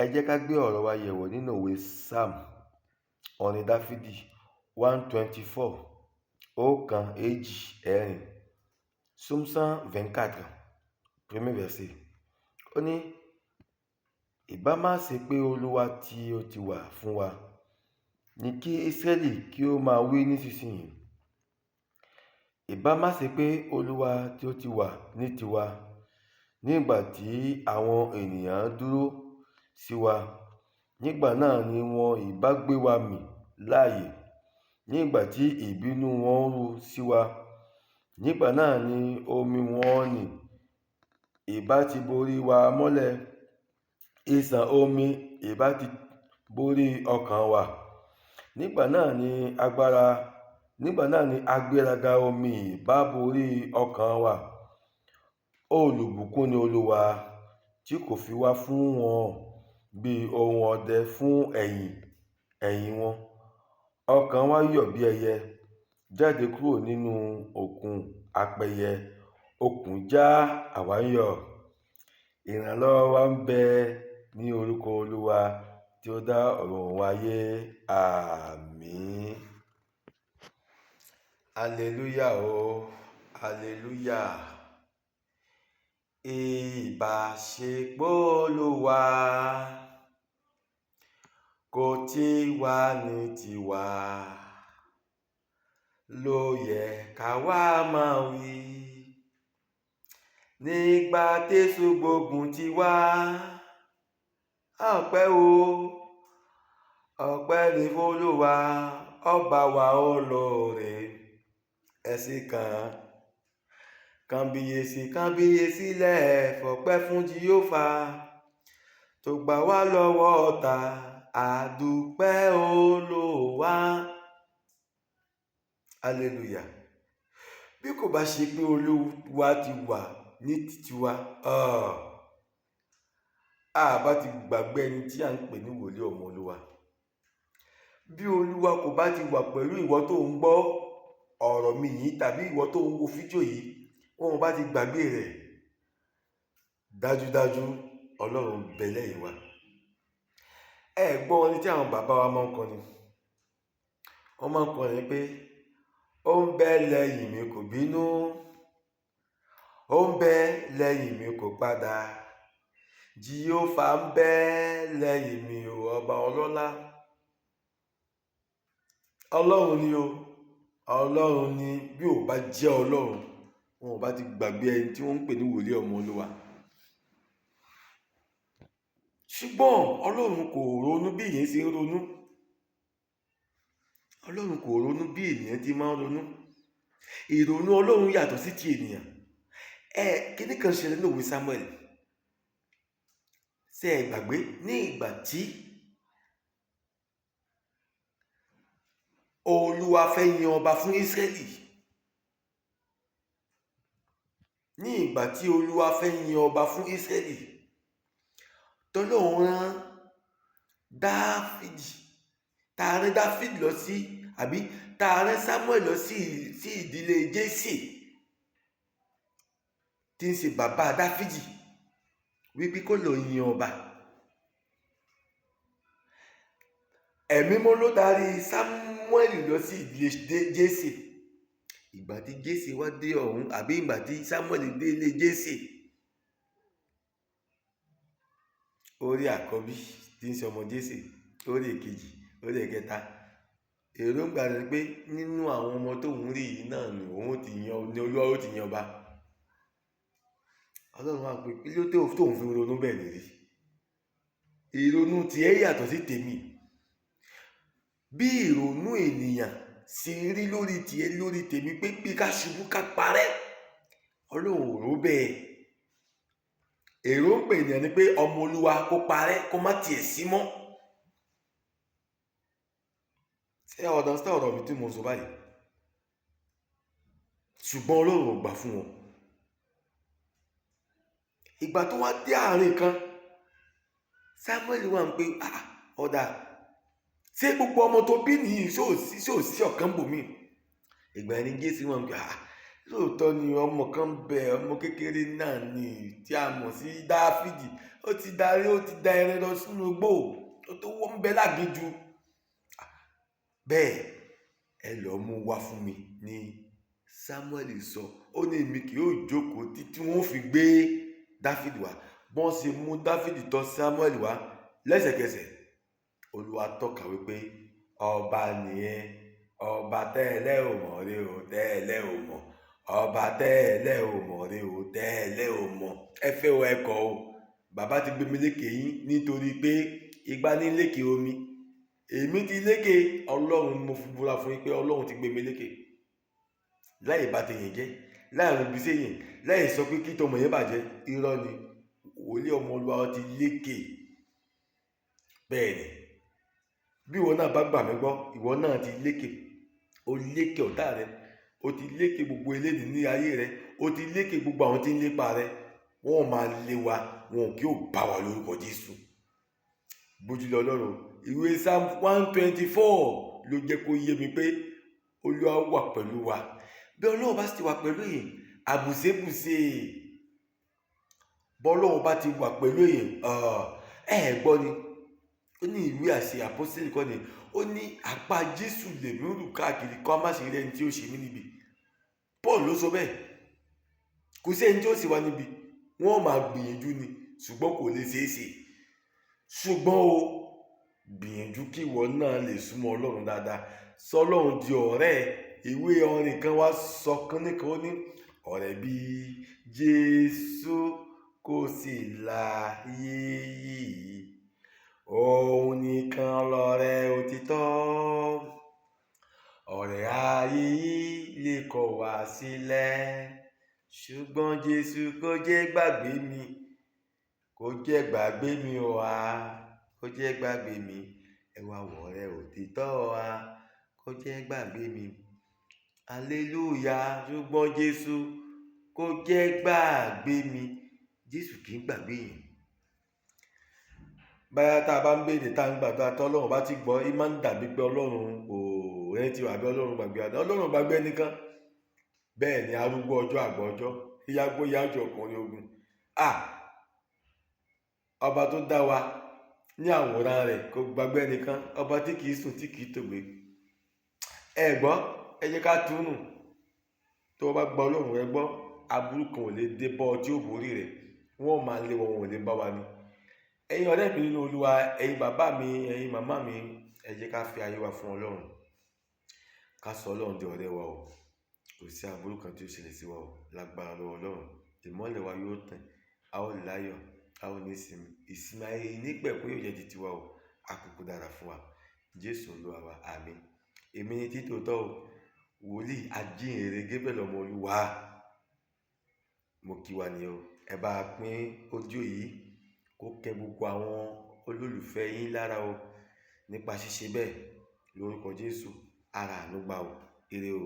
Ẹ jẹ́ ká gbé ọ̀rọ̀ wa yẹ̀wò nínú ìwé Psalm, orin Dáfídì 124, 124, Psaume 124, premier verset. Ó ní, ìbá má ṣe pé Olúwa tí ó ti wà fún wa, ní kí Ísírẹ́lì kí ó máa wí nísinsìnyí. Ìbá má ṣe pé Olúwa tí ó ti wà ní tiwa, nígbà tí àwọn ènìyàn dúró sí wa, nígbà náà ni wọn ìbá gbé wa mì láàyè, nígbà tí ìbínú wọn ru sí wa, nígbà náà ni omi wọn nì ìbá ti borí wa mọ́lẹ̀, ìsàn omi ìbá ti borí ọkàn wa. Nígbà náà ni agbára, nígbà náà ni agbéraga omi ìbá borí ọkàn wa. Olùbùkún ni Olúwa tí kò fi wá fún wọn bí ohun ọdẹ fún ẹ̀yìn, ẹ̀yìn wọn. Ọkàn wa yọ̀ bí ẹyẹ jáde kúrò nínú òkun apẹyẹ. Okùn já, àwa ń yọ̀. Ìrànlọ́wọ́ wa ń bẹ ní orúkọ Olúwa tí ó dá ọ̀run òun ayé. Àmín. Hallelujah o, hallelujah. Ìbáṣepọ̀ Olúwa kò tí wá ní tiwa ló yẹ ká wá máa wí. Nígbà tÉṣù gbógun ti wá, ọpẹ́ o, ọpẹ́ ní f'Olúwa, ọba wa olóore. Ẹ̀sìn kan, kànbíyèsí kànbíyèsí lẹ̀ fọpẹ́ fún Jèhófà tó gbà wá lọ́wọ́ ọ̀tá, àdúpẹ́ Olúwa. Hallelujah. Bí kò bá ṣe pé Olúwa ti wà ní titi wa, a bá ti gbàgbé ẹni tí à ń pè ní wòlíì ọmọ Olúwa. Bí Olúwa kò bá ti wà pẹ̀lú ìwọ tó ń gbọ́ ọ̀rọ̀ mi yìí tàbí ìwọ tó ń wo fídíò yìí, wọn ò bá ti gbàgbé rẹ̀. Dájúdájú Ọlọ́run bẹ lẹ́yìn wa. Ẹ gbọ́ orin tí àwọn bàbá wa máa ń kọ ni. Wọ́n máa ń kọrin pé ó ń bẹ lẹ́yìn mi kò bínú, ó ń bẹ lẹ́yìn mi kò padà, Jèhófà ń bẹ lẹ́yìn mi o, ọba ọlọ́lá. Ọlọ́run ni o, Ọlọ́run ni. Bí ò bá jẹ́ Ọlọ́run, wọn ò bá ti gbàgbé ẹni tí wọ́n ń pè ní wòlíì ọmọ Olúwa. Ṣùgbọ́n Ọlọ́run kò ronú bí èèyàn ṣe ń ronú. Ọlọ́run kò ronú bí ènìyàn ti máa ń ronú. Ìrònú Ọlọ́run yàtọ̀ sí ti ènìyàn. Ẹ kíní kan ṣẹlẹ̀ ní òwe Samuel. Ṣé ẹ gbàgbé ní ìgbà tí Olúwa fẹ́ yan ọba fún Ísírẹ́lì? Ní ìgbà tí Olúwa fẹ́ yan ọba fún Ísírẹ́lì, tọ́lọ́run rán Dáfídì, tá a rán Dáfídì lọ sí, àbí tá a rán Samuel lọ sí ìdílé Jésè tí ń ṣe bàbá Dáfídì, wípé kó lọ yan ọba. Ẹ̀mí mímọ́ ló darí Samuel lọ sí ìdílé Jésè. Ìgbà tí Jésè wá dé ọ̀hún, àbí ìgbà tí Samuel dé ilé Jésè, ó rí àkọ́bí tí ń ṣe ọmọ Jésè, ó rí èkejì, ó rí ẹ̀kẹta. Èròǹgbà rẹ̀ pé nínú àwọn ọmọ tó ń rí yìí náà ni òun ti yan, ni Olúwa ó ti yan ọba. Ọlọ́run wá pé kí ló dé tóun fi ronú bẹ́ẹ̀ nìyí? Ìrònú tiẹ̀ yàtọ̀ sí tèmi. Bí ìrònú ènìyàn ṣe rí lórí tiẹ̀ lórí tèmi pé bí ká ṣubú ká parẹ́, Ọlọ́run ò rò bẹ́ẹ̀. Èròǹgbà ènìyàn ni pé ọmọ Olúwa kó parẹ́, kó má tiẹ̀ sí mọ́. Ṣé ẹ understand ọ̀rọ̀ mi tí mo ń sọ báyìí? Ṣùgbọ́n Ọlọ́run ò gbà fún wọn. Ìgbà tó wá dé àárín kan, Samuel wà ń pé, ah, ọ̀dà, ṣé gbogbo ọmọ tó bí nìyí ṣé ò sí ọ̀kan bòmí? Ìgbà yẹn ni Jésù wà ń pé, ah, Lóòótọ́ ni ọmọ kan bẹ, ọmọ kékeré náà ni tí a mọ̀ sí Dáfídì. Ó ti darí, ó ti da ẹran lọ sínú igbó, ó tó wọ́n ń bẹ láginjù. Bẹ́ẹ̀ ẹ lọ mú wá fún mi ní Samuel sọ. Ó ní èmi kì yóò jókòó títí wọ́n fi gbé Dáfídì wá. Bọ́n ṣe mú Dáfídì tọ̀ Samuel wá lẹ́sẹ̀kẹsẹ̀, Olúwa tọ́ka wípé ọba nìyẹn, ọba tẹ́lẹ̀ ò mọ̀ rí o, tẹ́lẹ̀ ò mọ̀, ọba tẹ́lẹ̀ ò mọ̀ rí o, tẹ́lẹ̀ ò mọ̀. Ẹ fẹ́ o, ẹ kọ̀ o, bàbá ti gbé mi lékè yín nítorí pé igbá ní lékè omi. Èmi ti lékè Ọlọ́run, mo fi búra fún yín pé Ọlọ́run ti gbé mi lékè. Láì bá tèèyàn jẹ́, láì rúbi séyìn, láì sọ pé kí tọmọ yẹn bàjẹ́, irọ́ ni. Wòlíì ọmọ Olúwa ti lékè. Bẹ́ẹ̀ ni, bí ìwọ náà bá gbà mí gbọ́, ìwọ náà ti lékè. O lékè ọ̀tá rẹ, o ti lékè gbogbo eléyìí ní ayé rẹ, o ti lékè gbogbo àwọn tí ń lépa rẹ. Wọ́n máa lé wa, wọn kì yóò bá wa lórúkọ Jésù. Bójúlé Ọlọ́run. Ìwé Psalm 124 ló jẹ́ kó yé mi pé Olúwa wà pẹ̀lú wa. Bí Ọlọ́run bá sì ti wà pẹ̀lú yìí, àbùsébùsè. Bọ́lọ́run bá ti wà pẹ̀lú yìí, ẹ gbọ́ ni. Ó ní ìwé àṣẹ àpọ́sítélì kọ́ ni. Ó ní apá Jésù lèmi rù káàkiri kó má ṣe rí ẹni tí ó ṣe mí níbi. Paul ló sọ bẹ́ẹ̀. Kò sí ẹni tí ó ṣe wá níbi. Wọ́n máa gbìyànjú ni, ṣùgbọ́n kò lè ṣeé ṣe. Ṣùgbọ́n o gbìyànjú kí ìwọ náà lè súnmọ́ Ọlọ́run dáadáa. Sọ Ọlọ́run di ọ̀rẹ́ ẹ. Ìwé orin kan wá sọ kínní kan, ó ní ọ̀rẹ́ bí Jésù kò sí láyé yìí. Òun nìkan lọ̀rẹ́ òtítọ́. Ọ̀rẹ́ ayé yìí lè kọ̀ wá sílẹ̀. Ṣùgbọ́n Jésù kò jẹ́ gbàgbé mi. Kò jẹ́ gbàgbé mi o wa. Kò jẹ́ gbàgbé mi. Ẹ wá wọ̀rẹ́ òtítọ́ wa. Kò jẹ́ gbàgbé mi. Hallelujah. Ṣùgbọ́n Jésù kò jẹ́ gbàgbé mi. Jésù kì í gbàgbé yẹn. Báyá tá a bá ń béèrè, tá a ń gbàdúrà, tí Ọlọ́run bá ti gbọ́, í máa ń dàbí pé Ọlọ́run kò rántí wa àbí Ọlọ́run gbàgbé wa. Ọlọ́run gbàgbé ẹnìkan. Bẹ́ẹ̀ ni arúgbó ọjọ́, àgbà ọjọ́, ìyàgbó ìyájọ́ ọkùnrin ogun. Ọba tó dá wa ní àwòrán rẹ̀ kò gbàgbé ẹnìkan. Ọba tí kì í sùn, tí kì í tògbé. Ẹ gbọ́, ẹ jẹ́ ká túnú. Tó o bá gba Ọlọ́run rẹ gbọ́, aburú kan ò lè dé bọ́ ọ tí ó borí rẹ̀. Wọ́n máa lé wọn, wọn ò lè bá wa ni. Ẹ̀yin ọ̀rẹ́ mi nínú Olúwa, ẹ̀yin bàbá mi, ẹ̀yin màmá mi, ẹ jẹ́ ká fi ayé wa fún Ọlọ́run. Ká sọ Ọlọ́run di ọ̀rẹ́ wa o. Kò sí aburú kan tí ó ṣẹlẹ̀ sí wa o. Lágbára lọ́wọ́ Ọlọ́run. Ìmọ́lẹ̀ wa yóò tàn. A ó láyọ̀, a ó ní ìsinmi. Ìsinmi ayé nípẹ̀kun yóò jẹ́ ti tiwa o. Àkókò dára fún wa. Jésù Olúwa wa. Àmín. Èmi ni títòótọ́ o. Wòlíì ajíhìnrere Gabriel ọmọ Olúwa. Mo kí wa ni o. Ẹ bá pín ojú yìí kó kẹ́ gbogbo àwọn olólùfẹ́ yín lára o. Nípa ṣíṣe bẹ́ẹ̀, lórúkọ Jésù, ara àánú gbà o. Ire o.